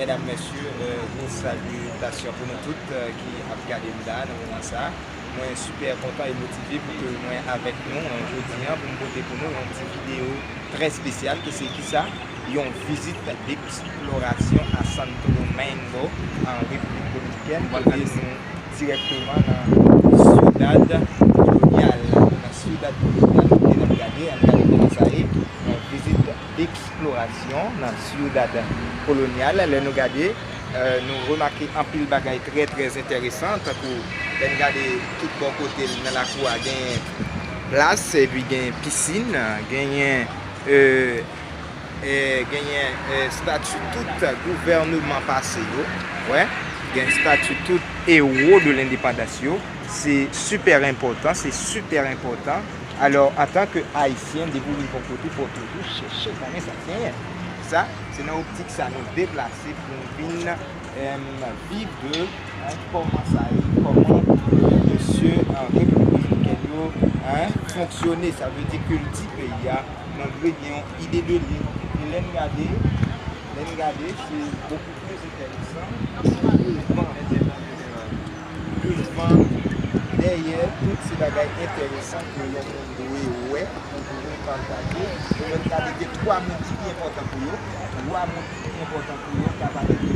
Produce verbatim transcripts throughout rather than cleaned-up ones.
Medam, mesye, euh, gwo salitasion pou nou tout, euh, ki ap gade m la nan moman sa. Mwen sipè kontan e motive pou ke mwen avèk nou, euh, jodi a, pou m pote pou nou yon ti videyo trè espesyal, ke se kisa? Yon vizit deksplorasyon a Santo Domingo, an Repiblik Dominikèn, kote nou dirèkteman nan Ciudad Colonial. Nan Ciudad Colonial, kote n ap gade, ann gade kòman sa ye, yon vizit deksplorasyon nan Ciudad Colonial. Lè nou gade, euh, nou remake anpil bagay trè, trè enteresan, tankou lè n gade tout bò kote l nan lakou a, genyen plas, epi gen pisin, genyen, euh, eh, genyen, eh, estati tout gouvèneman pase yo. Wè, gen estati tout ewo de lendepandans yo. Se sipè enpòtan, se sipè enpòtan. Alò, antanke Ayisyen, depi w rive yon kote, fò w toujou chèche konnen sa k genyen. Sa, se nan optik sa nou deplase pou nou vin, em, viv de, en, kòman sa ye, kòman, eh, mesye, en, Repiblik Dominikèn yo, en, fonksyone. Sa vle di kilti peyi a, nou dwe gen yon ide de li. E lè n gade, lè n gade, se bokou pli enteresan. Devan, devan, dèyè, tout se bagay enteresan ke yon moun dwe wè, pou nou pataje. E lè n gade, gen twa moun ki pi enpòtan pou yo. Twa moun ki pi enpòtan pou yo, ka pale de,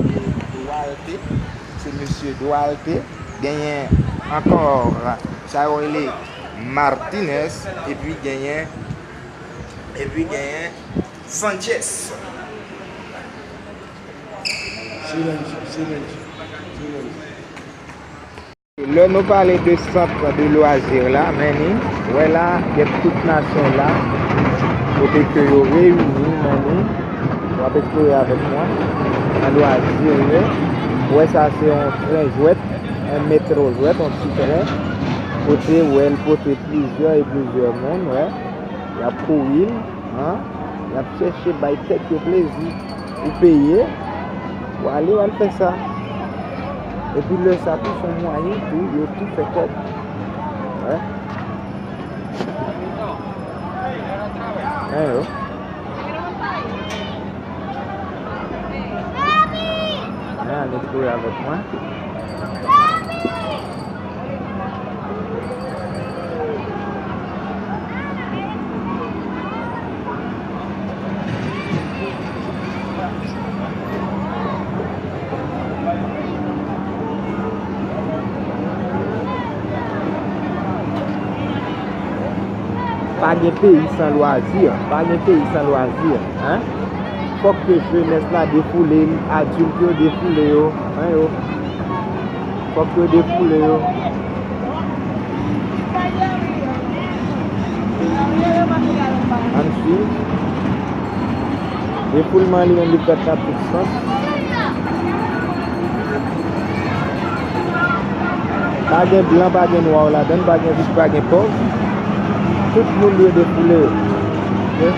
de Duarte. Se mesye Duarte. Genyen ankò, sa yo rele Martinez, epi genyen, epi genyen Sanchez. Silence, silence, silence. Lè nou pale de sant de lwazi la, men ni, wè la, gen tout nasyon la, kote ke yo reyini, men ni, w ap eksplore avèk mwen, nan lwazi yo. Wè sa, se yon tren jwèt, yon metro jwèt, yon ti tren, kote, wè, l pote plizyè e plizyè moun, wè, y ap kouri l. An, y ap chèche bay tèt yo plezi. Ou peye, ou ale, w al fè sa. Epi lè sa tou, se yon mwayen tou, yo tou fè kòb. Wè. Ann yo. Ann, ale kouri avèk mwen. Pa gen peyi san lwazi, pa gen peyi san lwazi, en. Fòk ke jenès la defoule, adilt yo defoule yo, en yo. Fòk yo defoule yo. Ann swiv. Defoulman li menm li fèt nan tout sans. Pa gen blan, pa gen nwa ladan, pa gen rich, pa gen pòv. Tout moun dwe defoule yo. Ok?